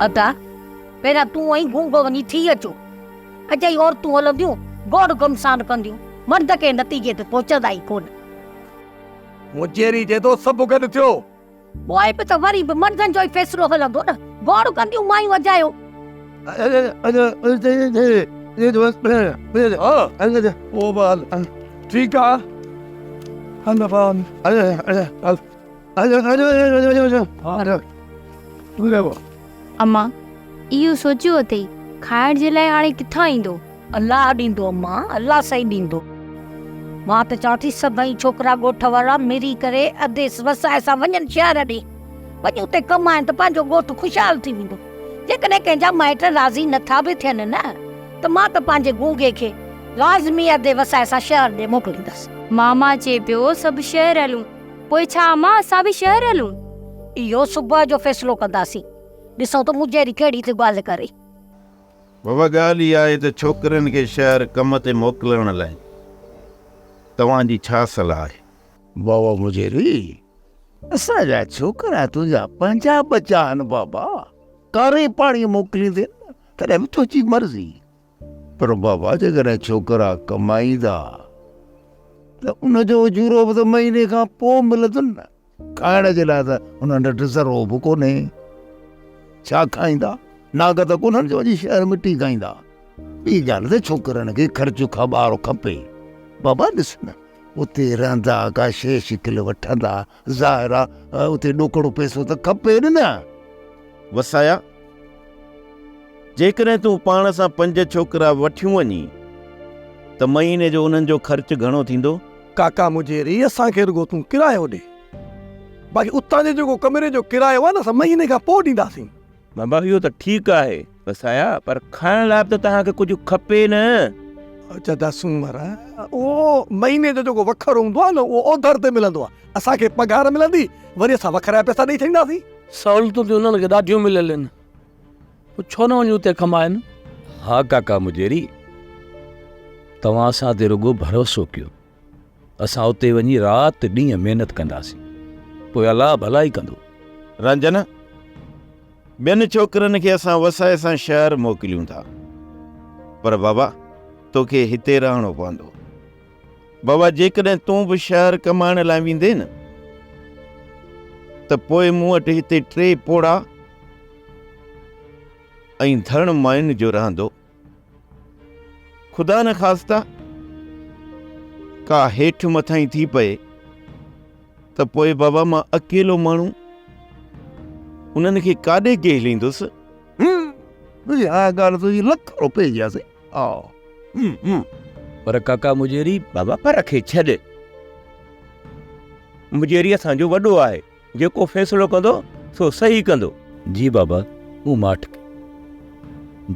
ادا، پهريان تون ۽ گونگو وڃي ٿي اچو. اجائي عورتون هلنديون، گوڙ گهمسان ڪنديون، مرد ڪنهن نتيجي تي پهچندا ئي ڪونه. مجيري چئي ٿو سڀ گڏ ٿيو. پوء به ته وري به مردن جو ئي فيصلو هلندو نه، گوڙ ڪنديون مايون اجايو. پوء به هل. ٺيڪ آ هل بابا هل. امان، اهو سوچيو اٿئي، کائڻ جي لاء هاڻي ڪٿان ايندو؟ الله ڏيندو امان، الله سائين ڏيندو. مان ته چوان ٿي سڀئي ڇوڪرا ڳوٺ وارا مڙي ڪري ادي وسائي سان وڃن شهر ڏي. وڃي اتي ڪمائن ته پنهنجو ڳوٺ خوشحال ٿي ويندو. جيڪڏهن ڪنهن جا مائٽ راضي نه ٿا به ٿين نه ته مان ته پنهنجي گونگي کي لازمي ادي وسائي سان شهر ڏي موڪليندس. ماما چئي پيو سڀ شهر هلون. پوء ڇا امان اسان به شهر هلون؟ اهو صبح جو فيصلو ڪنداسين. ڏسون ته مون جهڙي ڪهڙي ٿي ڳالهه ڪري. بابا ڳالهه اها آهي ته ڇوڪرين کي شهر ڪم تي موڪلڻ لاء توهان جي ڇا صلاح آهي؟ بابا مجيري، اسان جا ڇوڪرا تنهنجا پنهنجا ٻچا آهن بابا، ڪاري پاڻيء موڪليندين نه تڏهن به تنهنجي مرضي. پر بابا جيڪڏهن ڇوڪرا ڪمائيندا ته ان جو اجورو به ته مهيني کان پوء ملندن نه. کائڻ جي لاء ته انهن وٽ ذرو به ڪونهي. ڇا کائيندا؟ ناگ ته ڪونهن جو وڃي شهر مٽي کائيندا. ٻي ڳالهه ته ڇوڪرن کي خرچ کٻارو کپي. بابا ڏس نه اتي رهندا ڪا شيء شڪل وٺندا، ظاهر آ اتي ڏوڪڙو پئسو ته کپين نه. وسايا، جيڪڏهن تون پاڻ سان پنج ڇوڪرا وٺيون وڃين ته مهيني جو انهن جو خرچ گهڻو ٿيندو؟ ڪاڪا مجيري اسان کي رڳو تون ڪرايو ڏي، باقي اتان جي جيڪو ڪمري جو ڪرايو آهي نه اسان مهيني کان پوء ڏينداسين. بابا اهو ته ٺيڪ آهي وسايا پر کائڻ لاء به ته توهان کي ڪجهه کپي نه. چدا سومر اهو مهيني جو جيڪو وکر هوندو آهي نه اهو اوڌر تي ملندو آهي، اسان کي پگهار ملندي وري اسان وکر جا پئسا ڏئي ڇڏينداسين. سهولتون ته انهن کي ڏاڍيون مليل آهن. پوء ڇو نه وڃي اتي ڪمائين؟ ها ڪاڪا مجيري، توهان اسان تي رڳو ڀروسو ڪيو. اسان اتي وڃي رات ڏينهن محنت ڪنداسين. پوء الله ڀلائي ڪندو. رانجهن، ٻين ڇوڪرن کي اسان وسائي سان شهر موڪليون ٿا. پر بابا، توکي هتي رهڻو پوندو. بابا جيڪڏهن تون به شهر ڪمائڻ لاء ويندين ته پوء مون وٽ هتي ٽي پوڙها ۽ ڌڻ ماين جو رهندو. خدا نخواسته ڪا هيٺ مٿائين ٿي پئي ته پوء بابا مان اڪيلو ماڻهو انهن کي ڪاڏي گهليندس؟ اها ڳالهه تنهنجي لک روپئي جي آهي سائين. پر ڪاڪا مجيري. بابا پر کي ڇڏ. مجيري اسان جو وڏو آهي. جيڪو فيصلو ڪندو سو صحيح ڪندو. جي بابا مون ماٺ ڪئي.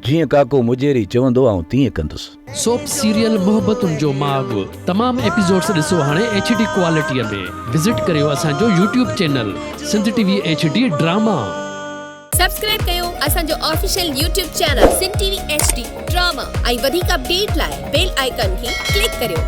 جيئن ڪاڪو مجيري چوندو آئون تيئن ڪندس. سوپ سيريل محبتن جو ماڳ تمام ايپيسوڊس ڏسو هاڻي ايڇ ڊي ڪوالٽيء ۾ وزٽ ڪريو اسان جو YouTube channel Sindh T V H D drama. Subscribe ڪيو اسان جو official YouTube channel Sindh T V H D drama ۽ وڌيڪ اپڊيٽ لاء بيل آئيڪان کي ڪلڪ ڪريو.